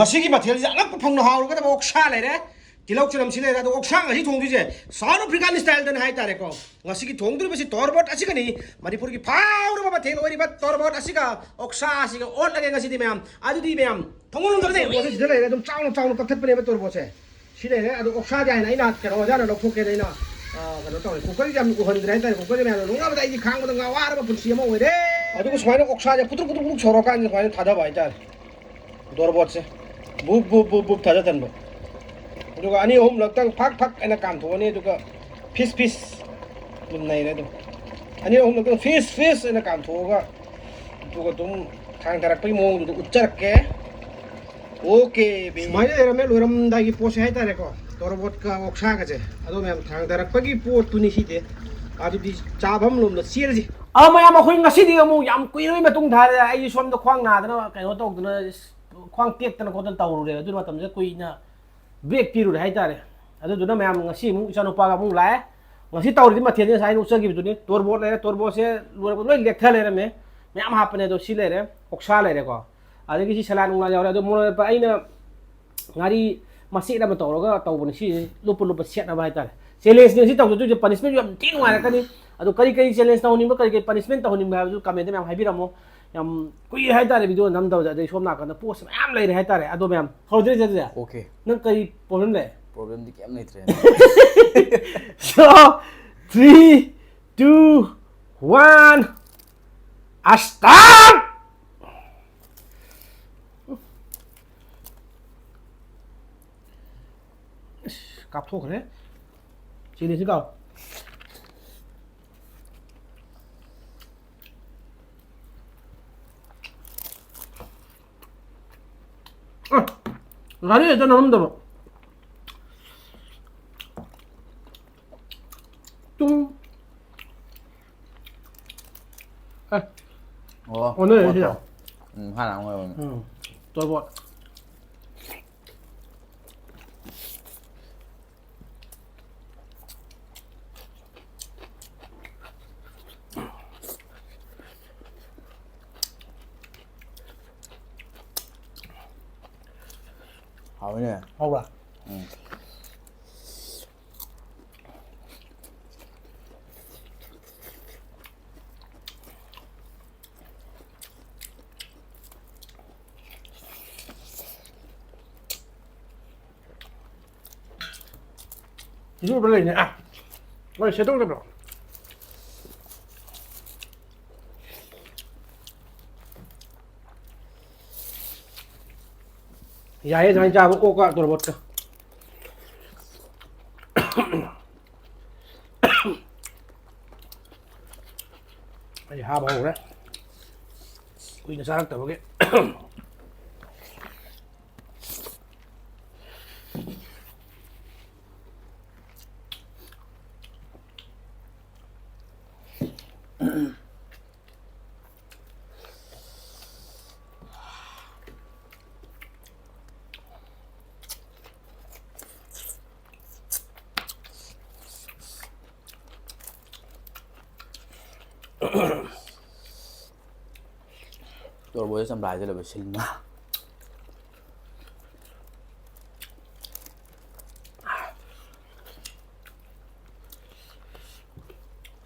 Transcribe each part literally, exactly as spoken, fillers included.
ꯃꯁꯤꯒꯤ ꯃꯊꯦꯜꯁꯦ ꯑꯉꯛꯄ ꯐꯪꯅ ꯍꯥꯎꯔꯒꯗꯕ ꯑꯣꯛꯁꯥ ꯂꯩꯔꯦ, ꯇꯤꯜꯍꯧ ꯆꯅꯝꯁꯤ ꯂꯩꯔꯦ, ꯑꯗꯣ ꯑꯣꯛꯁꯥ ꯉꯁꯤ ꯊꯣꯡꯗꯣꯏꯁꯦ South African style ꯗꯅꯤ ꯍꯥꯏꯇꯥꯔꯦꯀꯣ꯫ ꯉꯁꯤꯒꯤ ꯊꯣꯡꯗꯣꯔꯤꯕꯁꯤ ꯇꯣꯔꯕꯣꯠ ꯑꯁꯤꯒꯅꯤ꯫ ꯃꯅꯤꯄꯨꯔꯒꯤ ꯐꯥꯎꯔꯕ ꯃꯊꯦꯜ ꯑꯣꯏꯔꯤꯕ ꯇꯣꯔꯕꯣꯠ ꯑꯁꯤꯒ ꯑꯣꯛꯁꯥ ꯑꯁꯤꯒ ꯑꯣꯠꯂꯒꯦ ꯉꯁꯤꯗꯤ ꯃꯌꯥꯝ꯫ ꯑꯗꯨꯗꯤ ꯃꯌꯥꯝ, ꯊꯣꯡꯉꯣꯟ ꯂꯣꯝꯗ ꯂꯩ꯫ ꯇꯣꯔꯕꯣꯠꯁꯤ ꯁꯤꯗ ꯂꯩꯔꯦ, ꯑꯗꯨꯝ ꯆꯥꯎꯅ ꯆꯥꯎꯅ ꯀꯛꯊꯠꯄꯅꯦꯕ ꯇꯣꯔꯕꯣꯠꯁꯦ꯫ ꯁꯤ ꯂꯩꯔꯦ꯫ ꯑꯗꯣ ꯑꯣꯛꯁꯥꯗꯤ ꯍꯥꯏꯅ ꯑꯩꯅ ꯀꯩꯅꯣ ꯑꯣꯖꯥꯅ ꯂꯧꯊꯣꯛꯀꯦꯅ ꯑꯩꯅ, ꯑ, ꯀꯩꯅꯣ ꯇꯧꯔꯦ꯫ ꯀꯨꯀꯔꯁꯦ ꯌꯥꯝ ꯎꯍꯟꯗ꯭ꯔꯦ ꯍꯥꯏꯇꯥꯔꯦ꯫ ꯀꯨꯀꯔꯁꯦ ꯃꯌꯥꯝꯅ ꯅꯣꯡꯉꯥꯕꯗ ꯑꯩꯗꯤ ꯈꯥꯡꯕꯗ ꯉꯥ ꯋꯥꯔꯕ ꯄꯨꯟꯁꯤ ꯑꯃ ꯑꯣꯏꯔꯦ꯫ ꯑꯗꯨꯒ ꯁꯨꯃꯥꯏꯅ ꯑꯣꯛꯁꯥꯁꯦ ꯄꯨꯇ꯭ꯔꯨꯛ ꯄꯨꯇ꯭ꯔꯨꯛ ꯄꯨꯇ꯭ꯔꯨꯛ ꯁꯧꯔꯀꯥꯟꯁꯤꯗ ꯁꯨꯃꯥꯏꯅ ꯊꯥꯗꯕ ꯍꯥꯏꯇꯥꯔꯦ꯫ ꯇꯣꯔꯕꯣꯠꯁꯦ ꯕꯨꯞ ꯕꯨꯞ ꯕꯨꯞ ꯕꯨꯞ ꯊꯥꯗ ꯊꯟꯕ꯫ ꯑꯗꯨꯒ ꯑꯅꯤ ꯑꯍꯨꯝꯂꯛꯇꯪ ꯐꯛ ꯐꯛ ꯍꯥꯏꯅ ꯀꯥꯝꯊꯣꯛꯑꯅꯤ꯫ ꯑꯗꯨꯒ ꯐꯤꯁ ꯐꯤꯁ ꯑꯗꯨꯝ ꯅꯩꯔꯦ꯫ ꯑꯗꯨꯝ ꯑꯅꯤ ꯑꯍꯨꯝꯂꯛꯇꯪ ꯐꯤꯁ ꯐꯤꯁ ꯍꯥꯏꯅ ꯀꯥꯝꯊꯣꯛꯑꯒ, ꯑꯗꯨꯒ ꯑꯗꯨꯝ ꯊꯥꯡ ꯊꯥꯔꯛꯄꯒꯤ ꯃꯑꯣꯡꯗꯨꯗ ꯎꯠꯆꯔꯛꯀꯦ꯫ Okay, B. ꯁꯨꯃꯥꯏꯅ ꯂꯩꯔꯝꯃꯦ ꯂꯣꯏꯔꯝꯗꯥꯏꯒꯤ ꯄꯣꯠꯁꯦ ꯍꯥꯏꯇꯥꯔꯦꯀꯣ, ꯇꯣꯔꯕꯣꯠꯀ ꯑꯣꯛꯁꯥꯒꯁꯦ꯫ ꯑꯗꯣ ꯃꯌꯥꯝ ꯊꯥꯡ ꯊꯥꯔꯛꯄꯒꯤ ꯄꯣꯠꯇꯨꯅꯤ ꯁꯤꯗꯤ꯫ ꯑꯗꯨꯗꯤ ꯆꯥꯐꯝ ꯂꯣꯝꯗ ꯆꯦꯜꯂꯁꯤ꯫ ꯑ, ꯃꯌꯥꯝ, ꯑꯩꯈꯣꯏ ꯉꯁꯤꯗꯤ ꯑꯃꯨꯛ ꯌꯥꯝ ꯀꯨꯏꯔꯕꯩ ꯃꯇꯨꯡ ꯊꯥꯔꯦ꯫ ꯑꯩ ꯁꯣꯝꯗ ꯈ꯭ꯋꯥꯡ ꯅꯥꯗꯅ ꯀꯩꯅꯣ ꯇꯧꯗꯅ, ꯈ꯭ꯋꯥꯡ ꯇꯦꯛꯇꯅ ꯈꯣꯠꯇꯅ ꯇꯧꯔꯨꯔꯦ꯫ ꯑꯗꯨ ꯃꯇꯝꯗ ꯀꯨꯏꯅ ꯕ꯭ꯔꯦꯛ ꯄꯤꯔꯨꯔꯦ ꯍꯥꯏꯇꯥꯔꯦ꯫ ꯑꯗꯨꯗꯨꯅ ꯃꯌꯥꯝ ꯉꯁꯤ ꯑꯃꯨꯛ ꯏꯆꯥꯅꯨꯄꯥꯒ ꯑꯃꯨꯛ ꯂꯥꯛꯑꯦ꯫ ꯉꯁꯤ ꯇꯧꯔꯤꯗꯤ ꯃꯊꯦꯜꯁꯦ ꯉꯁꯥꯏ ꯑꯩꯅ ꯎꯠꯆꯈꯤꯕꯗꯨꯅꯤ꯫ ꯇꯣꯔꯕꯣꯠ ꯂꯩꯔꯦ, ꯇꯣꯔꯕꯣꯠꯁꯦ ꯂꯣꯏꯔꯛꯄ ꯂꯣꯏ ꯂꯦꯛꯊ ꯂꯩꯔꯝꯃꯦ꯫ ꯃꯌꯥꯝ ꯍꯥꯞꯄꯅꯦ꯫ ꯑꯗꯣ ꯁꯤ ꯂꯩꯔꯦ, ꯑꯣꯛꯁꯥ ꯂꯩꯔꯦꯀꯣ, ꯑꯗꯒꯤ ꯁꯤ ꯁꯂꯥꯠ ꯅꯨꯡꯂꯥꯠ ꯌꯥꯎꯔꯦ꯫ ꯑꯗꯣ ꯃꯣꯔꯣꯛ ꯃꯦꯠꯄ ꯑꯩꯅ ꯉꯥꯔꯤ ꯃꯆꯦꯠ ꯑꯃ ꯇꯧꯔꯒ ꯇꯧꯕꯅꯤ꯫ ꯁꯤ ꯂꯨꯞꯄ ꯂꯨꯞꯄ ꯁꯦꯠꯅꯕ ꯍꯥꯏꯇꯥꯔꯦ꯫ ꯆꯦꯂꯦꯟꯖꯅꯤ ꯁꯤ ꯇꯧꯖꯗꯣꯏꯁꯦ꯫ ꯄꯅꯤꯁꯃꯦꯟꯁꯨ ꯌꯥꯝ ꯊꯤ ꯅꯨꯡꯉꯥꯏꯔꯛꯀꯅꯤ꯫ ꯑꯗꯣ ꯀꯔꯤ ꯀꯔꯤ ꯆꯦꯂꯦꯟꯖ ꯇꯧꯍꯟꯅꯤꯡꯕ, ꯀꯔꯤ ꯀꯔꯤ ꯄꯅꯤꯁꯃꯦꯟ ꯇꯧꯍꯟꯅꯤꯡꯕ ꯍꯥꯏꯕꯗꯨ ꯀꯃꯦꯟꯇ ꯃꯌꯥꯝ ꯍꯥꯏꯕꯤꯔꯝꯃꯣ꯫ ꯌꯥꯝ ꯀꯨꯏꯔꯦ ꯍꯥꯏꯇꯥꯔꯦ ꯚꯤꯗꯤꯑꯣ ꯅꯝꯗꯕꯁꯦ꯫ ꯑꯗꯩ ꯁꯣꯝ ꯅꯥꯀꯟꯗ ꯄꯣꯠꯁꯦ ꯃꯌꯥꯝ ꯂꯩꯔꯦ ꯍꯥꯏꯇꯥꯔꯦ꯫ ꯑꯗꯣ ꯃꯌꯥꯝ ꯍꯧꯔꯗ꯭ꯔꯦ ꯑꯗꯨꯗꯤ꯫ ꯑꯣꯀꯦ꯫ ꯅꯪ ꯀꯔꯤ ꯄ꯭ꯔꯣꯕ꯭ꯂꯦꯝ ꯂꯩ? ꯄ꯭ꯔꯣꯕ꯭ꯂꯦꯝꯗꯤ ꯀꯩꯝ ꯂꯩꯇ꯭ꯔꯦ꯫ So, three, two, one, start! ꯏꯁ, ꯀꯥꯞꯊꯣꯛꯈ꯭ꯔꯦ꯫ ꯆꯤꯂꯤꯁꯤ ꯀꯥꯎ꯫ ꯑ, ꯉꯥꯔꯤ ꯍꯦꯛꯇ ꯅꯝꯃꯝꯗꯕ꯫ ꯇꯨꯝ꯫ ꯑꯦ, ꯑꯣ, ꯑꯣꯟꯅꯔꯦ ꯁꯤꯗ꯫ ꯎꯝ, ꯍꯥꯟꯅ ꯑꯃꯨꯛ ꯑꯣꯏꯔꯝꯃꯦ꯫ ꯎꯝ, ꯇꯣꯔꯕꯣꯠ꯫ ꯍꯥꯎꯋꯤꯅꯦ꯫ ꯍꯥꯎꯕ꯭ꯔꯥ? ꯎꯝ꯫ ꯇꯤꯁꯨ ꯄꯦꯄꯔ ꯂꯩꯅꯦ꯫ ꯑꯥ, ꯍꯣꯏ, ꯁꯦꯠꯇꯣꯛꯇꯕ꯭ꯔꯣ? ꯌꯥꯏꯌꯦ ꯑꯗꯨꯃꯥꯏꯅ ꯆꯥꯕ, ꯀꯣꯛꯀ ꯇꯣꯔꯕꯣꯠꯀ꯫ ꯑꯩ ꯍꯥꯕ ꯍꯧꯔꯦ꯫ ꯀꯨꯏꯅ ꯆꯥꯔꯛꯇꯕꯒꯤ꯫ ꯇꯣꯔꯕꯣꯠꯁꯦ ꯆꯝꯄ꯭ꯔꯥ ꯍꯩꯖꯤꯜꯂꯕ ꯁꯤꯟꯕ꯫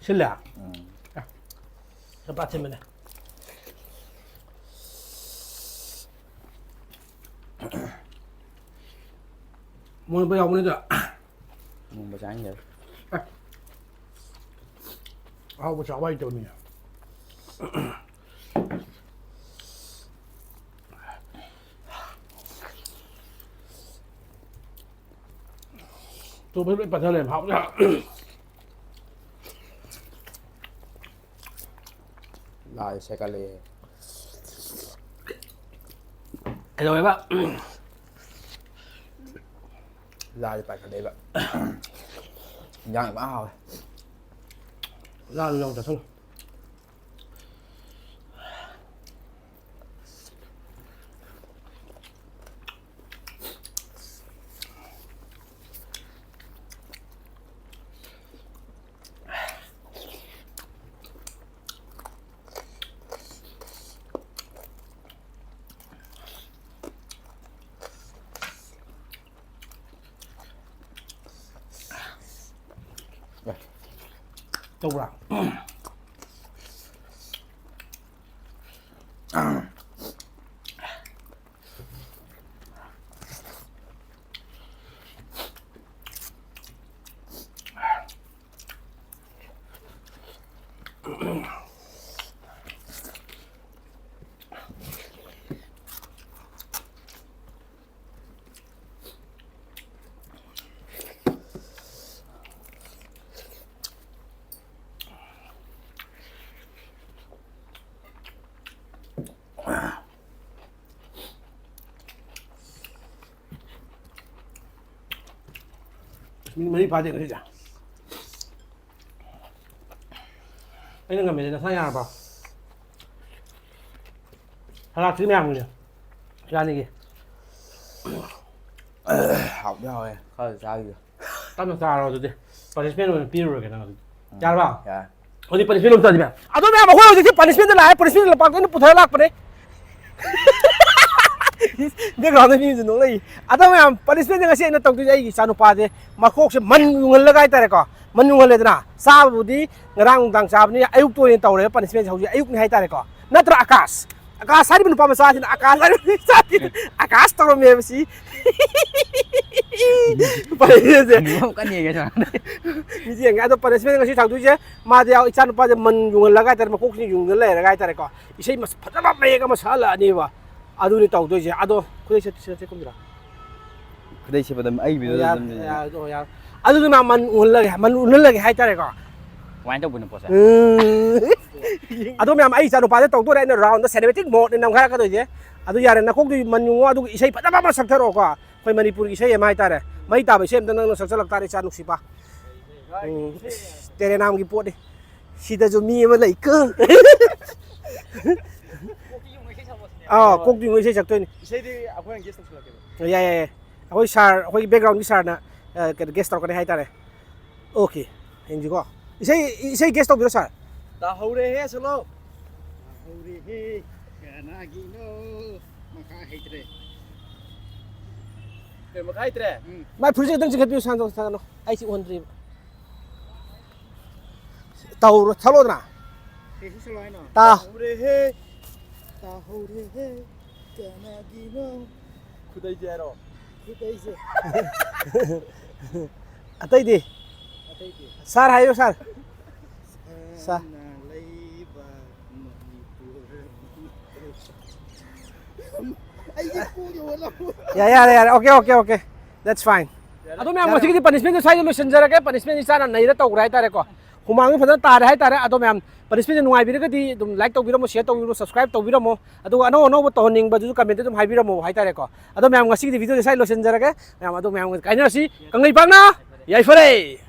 ꯁꯤꯜꯂꯦ? ꯎꯝ꯫ ꯑꯦ, ꯆꯝꯄ꯭ꯔꯥ ꯊꯤꯟꯕꯅꯦ꯫ ꯃꯣꯏ ꯌꯥꯎꯕꯅꯤꯗ꯫ ꯃꯨꯟꯕ ꯆꯥꯅꯤꯡꯗꯦ꯫ ꯑꯦ꯫ ꯑꯍꯥꯎꯕ ꯆꯥꯕ ꯍꯩꯇꯕꯅꯤ꯫ ꯇꯣꯔꯕꯣꯠ ꯂꯣꯏ ꯄꯠꯊ ꯂꯩꯔꯝꯃꯦ꯫ ꯍꯥꯎꯕ ꯆꯥ-, ꯂꯥꯏ ꯁꯦꯀꯠꯂꯛꯑꯦ꯫ ꯀꯩꯗꯧꯋꯦꯕ? ꯂꯥꯏ ꯄꯥꯏꯈꯠꯂꯛꯑꯦꯕ꯫ ꯏꯟꯖꯥꯡ ꯐꯖꯅ ꯍꯥꯎꯋꯦ꯫ ꯂꯥꯗꯨ ꯌꯥꯝ ꯆꯥꯁꯜꯂꯨ꯫ ꯇꯧꯕ꯭ꯔꯥ? ꯃꯤꯅꯤꯠ ꯃꯔꯤ ꯐꯥꯗꯦ ꯉꯁꯤꯗꯤ꯫ ꯑꯩꯅ ꯉꯝꯃꯦꯗꯤ ꯅꯁꯥ ꯌꯥꯔꯕꯣ? ꯁꯂꯥꯠꯁꯤ ꯃꯌꯥꯝꯒꯤꯅꯦ꯫ ꯏꯕꯥꯅꯤꯒꯤ꯫ ꯍꯥꯎꯗꯤ ꯍꯥꯎꯋꯦ꯫ ꯈꯔ ꯆꯥꯈꯤꯒꯦ꯫ ꯇꯞꯅ ꯆꯥꯔꯣ ꯑꯗꯨꯗꯤ꯫ ꯄꯅꯤꯁꯃꯦꯟ ꯑꯣꯏꯅ ꯄꯤꯔꯨꯔꯒꯦ ꯅꯪ ꯑꯗꯨꯗꯤ꯫ ꯎꯝ, ꯌꯥꯔꯕ? ꯌꯥꯔꯦ꯫ ꯍꯧꯖꯤꯛ ꯄꯅꯤꯁꯃꯦꯟ ꯑꯃ ꯆꯥꯁꯤ ꯃꯌꯥꯝ꯫ ꯑꯗꯣ ꯃꯌꯥꯝ ꯑꯩꯈꯣꯏ ꯍꯧꯖꯤꯛꯇꯤ ꯄꯅꯤꯁꯃꯦꯟꯗ ꯂꯥꯛꯑꯦ, ꯄꯅꯤꯁꯃꯦꯟ ꯂꯝꯄꯥꯛꯇ ꯑꯩꯅ ꯄꯨꯊꯔ ꯂꯥꯛꯄꯅꯦ꯫ ꯕꯦꯛꯒ꯭ꯔꯥꯎꯟꯗ ꯃꯤ ꯑꯃꯁꯨ ꯅꯣꯛꯂꯛꯏ꯫ ꯑꯗꯣ ꯃꯌꯥꯝ ꯄꯅꯤꯁꯃꯦꯟꯁꯦ ꯉꯁꯤ ꯑꯩꯅ ꯇꯧꯗꯣꯏꯁꯦ ꯑꯩꯒꯤ ꯏꯆꯥꯅꯨꯄꯥꯁꯦ ꯃꯀꯣꯛꯁꯦ ꯃꯟ ꯌꯨꯡꯍꯜꯂꯒ ꯍꯥꯏꯇꯥꯔꯦꯀꯣ꯫ ꯃꯟ ꯌꯨꯡꯍꯜꯂꯦꯗꯅ꯫ ꯆꯥꯕꯕꯨꯗꯤ ꯉꯔꯥꯡ ꯅꯨꯡꯗꯥꯡ ꯆꯥꯕꯅꯤ, ꯑꯌꯨꯛꯇ ꯑꯣꯏꯅ ꯇꯧꯔꯦ ꯄꯅꯤꯁꯃꯦꯟꯁꯦ ꯍꯧꯖꯤꯛ ꯑꯌꯨꯛꯅꯤ ꯍꯥꯏꯇꯥꯔꯦꯀꯣ꯫ ꯅꯠꯇ꯭ꯔꯥ ꯑꯀꯥꯁ? ꯑꯀꯥꯁ ꯍꯥꯏꯔꯤꯕ ꯅꯨꯄꯥ ꯃꯆꯥꯁꯤꯅ ꯑꯀꯥꯁ ꯍꯥꯏꯔꯤꯕ ꯃꯆꯥꯁꯤꯅ ꯑꯀꯥꯁ ꯇꯧꯔꯝꯃꯦꯕ ꯁꯤ꯫ ꯄꯅꯤꯁꯃꯦꯟꯁꯦ꯫ ꯑꯅꯤꯃꯛ ꯀꯟꯅ ꯌꯦꯡꯉꯦ ꯁꯨꯃꯥꯏꯅ꯫ ꯃꯤꯁꯦ ꯌꯦꯡꯉꯦ꯫ ꯑꯗꯣ ꯄꯅꯤꯁꯃꯦꯟ ꯉꯁꯤ ꯇꯧꯗꯣꯏꯁꯦ ꯃꯥꯗꯤ ꯌꯥꯎ-, ꯏꯆꯥꯅꯨꯄꯥꯁꯦ ꯃꯟ ꯌꯨꯡꯍꯜꯂꯒ ꯍꯥꯏꯇꯥꯔꯦ, ꯃꯀꯣꯛꯁꯤꯅ ꯌꯨꯡꯉ ꯂꯩꯔꯒ ꯍꯥꯏꯇꯥꯔꯦꯀꯣ꯫ ꯏꯁꯩ ꯃꯁ-, ꯐꯖꯕ ꯃꯌꯦꯛ ꯑꯃ ꯁꯛꯍꯜꯂꯛꯑꯅꯦꯕ꯫ ꯑꯗꯨꯅꯤ ꯇꯧꯗꯣꯏꯁꯦ꯫ ꯑꯗꯣ ꯈꯨꯗꯩ ꯁꯦꯠ-, ꯁꯦꯠ-, ꯁꯦꯠꯀꯨꯝꯁꯤꯔꯥ? ꯈꯨꯗꯩ ꯁꯦꯠꯄꯗ ꯑꯩ ꯚꯤꯗꯤꯑꯣꯗ ꯌꯥꯔꯦ, ꯑꯗꯨꯝ ꯌꯥꯔꯦ, ꯑꯗꯣ ꯌꯥꯔꯦ꯫ ꯑꯗꯨꯗꯨꯅ ꯃꯟ ꯎꯍꯜꯂꯒꯦ, ꯃꯟ ꯎꯍꯜꯂꯒꯦ ꯍꯥꯏꯇꯥꯔꯦꯀꯣ꯫ ꯀꯃꯥꯏꯅ ꯇꯧꯕꯅꯣ ꯄꯣꯠꯁꯦ? ꯎꯝ꯫ ꯑꯗꯣ ꯃꯌꯥꯝ, ꯑꯩ ꯏꯆꯥ ꯅꯨꯄꯥꯗ ꯇꯧꯗꯣꯔꯦ ꯑꯩꯅ ꯔꯥꯎꯟꯗ ꯁꯤꯅꯦꯃꯦꯇꯤꯛ ꯃꯣꯗꯅꯤ ꯅꯝꯈꯥꯏꯔꯛꯀꯗꯣꯏꯁꯦ꯫ ꯑꯗꯨ ꯌꯥꯔꯦ, ꯅꯀꯣꯛꯇꯨ ꯃꯟ ꯌꯨꯡꯉꯣ, ꯑꯗꯨꯒ ꯏꯁꯩ ꯐꯖꯕ ꯑꯃ ꯁꯛꯊꯔꯛꯑꯣꯀꯣ꯫ ꯑꯩꯈꯣꯏ ꯃꯅꯤꯄꯨꯔꯒꯤ ꯏꯁꯩ ꯑꯃ ꯍꯥꯏꯇꯥꯔꯦ꯫ ꯃꯩ ꯇꯥꯕ ꯏꯁꯩ ꯑꯝꯇ ꯅꯪꯅ ꯁꯛꯆꯜꯂꯛ ꯇꯥꯔꯦ, ꯏꯆꯥ ꯅꯨꯡꯁꯤꯕ꯫ ꯎꯝ, ꯏꯁ, ꯇꯦꯔꯦꯅꯥꯝꯒꯤ ꯄꯣꯠꯅꯤ꯫ ꯁꯤꯗꯁꯨ ꯃꯤ ꯑꯃ ꯂꯩꯀꯣ꯫ ꯑꯥ, ꯀꯣꯛꯇꯤ ꯃꯣꯏ ꯏꯁꯩ ꯁꯛꯇꯣꯏꯅꯤ꯫ ꯏꯁꯩꯗꯤ ꯑꯩꯈꯣꯏꯅ ꯒꯦꯁ ꯇꯧꯁꯤꯜꯂꯛꯀꯦꯕ꯫ ꯌꯥꯏ, ꯌꯥꯏ, ꯌꯥꯏ꯫ ꯑꯩꯈꯣꯏ ꯁꯥꯔ, ꯑꯩꯈꯣꯏꯒꯤ ꯕꯦꯛꯒ꯭ꯔꯥꯎꯟꯒꯤ ꯁꯥꯔꯅ, ꯑ, ꯀꯩꯅꯣ, ꯒꯦꯁ ꯇꯧꯔꯛꯀꯅꯤ ꯍꯥꯏꯇꯥꯔꯦ꯫ ꯑꯣꯀꯦ, ꯌꯦꯡꯁꯤꯀꯣ꯫ ꯏꯁꯩ, ꯏꯁꯩ ꯒꯦꯁ ꯇꯧꯕꯤꯔꯣ, ꯁꯥꯔ꯫ ꯇꯥꯍꯧꯔꯦꯍꯦ, ꯁꯣꯂꯣ꯫ ꯇꯥꯍꯧꯔꯦꯍꯦ, ꯀꯅꯥꯒꯤꯅꯣ? ꯃꯈꯥ ꯍꯩꯇ꯭ꯔꯦ꯫ ꯀꯩ ꯃꯈꯥ ꯍꯩꯇ꯭ꯔꯦ? ꯎꯝ꯫ ꯃꯥꯏ ꯐꯨꯔꯤꯠꯁꯦ ꯈꯤꯇꯪ ꯆꯤꯡꯈꯠꯄꯤꯌꯨ, ꯁꯥꯟꯇꯣ, ꯁꯥꯟꯇꯣ꯫ ꯑꯩ ꯁꯤ ꯎꯍꯟꯗ꯭ꯔꯤꯕ꯫ ꯇꯧꯔꯣ, ꯁꯛꯂꯣꯗꯅ꯫ ꯀꯩꯁꯨ ꯁꯛꯂꯣ ꯍꯥꯏꯅꯣ? ꯇꯥ꯫ ꯍꯧꯔꯦꯍꯦ, ꯇꯥꯍꯧꯔꯦꯍꯦ, ꯀꯅꯥꯒꯤꯅꯣ? ꯈꯨꯗꯩꯁꯦ ꯍꯥꯏꯔꯣ? ꯈꯨꯗꯩꯁꯦ꯫ ꯑꯇꯩꯗꯤ? ꯑꯇꯩꯗꯤ? ꯁꯥꯔ ꯍꯥꯏꯌꯨ, ꯁꯥꯔ꯫ ꯁꯥꯔ꯫ ꯁꯅꯥ ꯂꯩꯕꯥꯛ ꯃꯅꯤꯄꯨꯔ꯫ ꯑꯩꯒꯤ ꯀꯣꯛ ꯌꯧꯍꯜꯂꯝꯃꯣ꯫ ꯌꯥꯔꯦ, ꯌꯥꯔꯦ, ꯌꯥꯔꯦ꯫ Okay, okay, okay. That's fine. ꯑꯗꯣ ꯃꯌꯥꯝ, ꯉꯁꯤꯒꯤꯗꯤ punishment ꯁꯦ ꯁ꯭ꯋꯥꯏꯗ ꯂꯣꯏꯁꯤꯟꯖꯔꯒꯦ꯫ Punishment ꯁꯦ ꯏꯆꯥꯅ ꯅꯩꯔ ꯇꯧꯈ꯭ꯔꯦ ꯍꯥꯏꯇꯥꯔꯦꯀꯣ꯫ ꯍꯨꯃꯥꯡꯁꯨ ꯐꯖꯅ ꯇꯥꯔꯦ ꯍꯥꯏꯇꯥꯔꯦ꯫ ꯑꯗꯣ ꯃꯌꯥꯝ, punishment ꯁꯦ ꯅꯨꯡꯉꯥꯏꯕꯤꯔꯒꯗꯤ ꯑꯗꯨꯝ like ꯇꯧꯕꯤꯔꯝꯃꯣ, share ꯇꯧꯕꯤꯔꯝꯃꯣ, subscribe ꯇꯧꯕꯤꯔꯝꯃꯣ꯫ ꯑꯗꯨꯒ ꯑꯅꯧ ꯑꯅꯧꯕ ꯇꯧꯍꯟꯅꯤꯡꯕꯗꯨꯁꯨ comment ꯇ ꯑꯗꯨꯝ ꯍꯥꯏꯕꯤꯔꯝꯃꯣ ꯍꯥꯏꯇꯥꯔꯦꯀꯣ꯫ ꯑꯗꯣ ꯃꯌꯥꯝ, ꯉꯁꯤꯒꯤꯗꯤ video ꯁꯦ ꯁ꯭ꯋꯥꯏꯗ ꯂꯣꯏꯁꯤꯟꯖꯔꯒꯦ꯫ ꯃꯌꯥꯝ, ꯑꯗꯣ ꯃꯌꯥꯝ ꯀꯥꯏꯅꯔꯁꯤ꯫ ꯀꯪꯂꯩꯄꯥꯛꯅ ꯌꯥꯏꯐꯔꯦ꯫